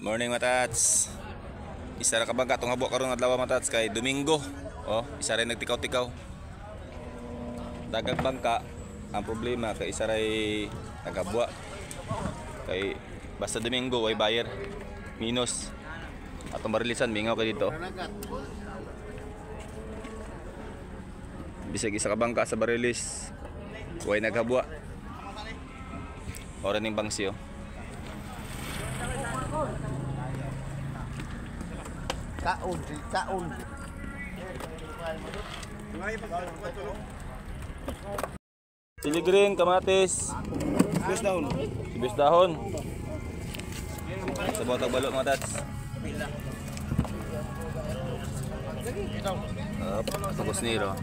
Morning, matats. Isa ra ka bangka tong habo karon adlaw, matats, kay Domingo. Oh, isa rin nagtikaw-tikaw. Dagag bangka, ang problema kay isa ray nagabwa. Kay basta Domingo way buyer. Minus. Atong barilisan mingaw kay dito. Bisag isa ka bangka sa barilis. Way naghabwa. Ora ning bangsi oh. Kaon, kaon. Chili green, kamatis. Sibuyas dahon. Sibuyas dahon. Sa botag balot, mga tats. Up, tungkos niro.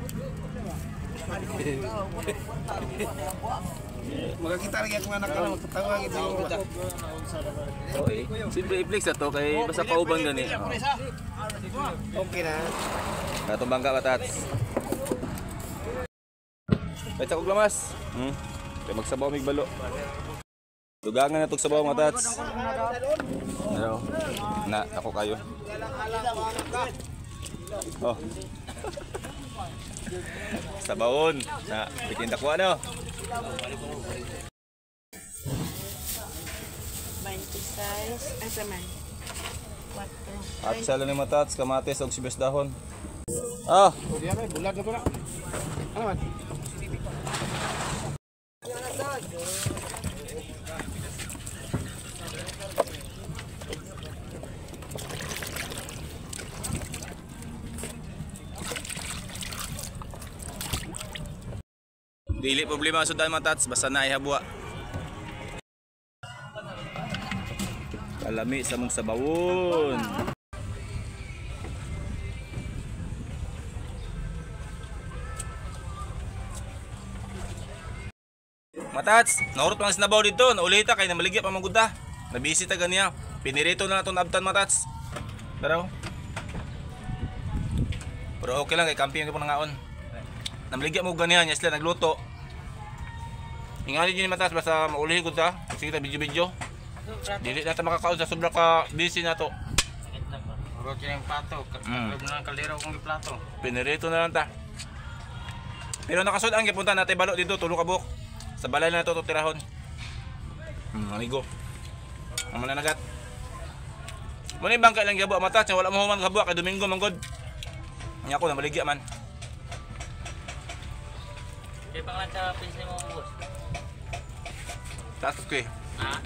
Magkakita lagi akong anak ka magkatawa gid. Okay. Siyempre i-flex na to kay basta pauban gani. Oh. Okay na. Katong bangka, matats. Kahit sa kuglamas. Kay magsabaw mig balo. Dugangan na tog sabaw, mga tats. Ano? Na, ako kayo. Oh. Sabawon. Na, bitin ko ano. 26, asa man? 4. At sa ni matats, kamatis og sibuyas dahon. Ah, Diya may bulag na to na. Ano man? Dili problema sa sudan, matats, basta na ihabwa. Kalami sa mong sabawon. Matats, naurot lang sinabaw dito, naulita kay namaligya pa manggud. Nabisi ta ganiya. Pinirito na naton abtan, matats. Pero Pero okay lang kay camping ko nangaon. Namaligya mo ganiya nya sila nagluto. Ingali din matas basta maulihi ko ta. Sige ta video-video. Dili na ta makakaon sa sobra ka busy na to. Roti ng plato, ng kaldero kong plato. Pinirito na lang ta. Pero nakasud ang gipunta natin balo dito tulo ka buok. Sa balay na to tirahon. Amigo. Ang mananagat. Muna yung bangka lang gabo mata, wala mo human gabo kay Domingo manggod. Nya ako namaligya man. Kay pangalan sa page mo, boss. Taas ko eh. Ha?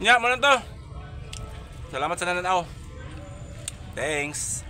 Nya mo lang to. Salamat sa nananaw. Thanks.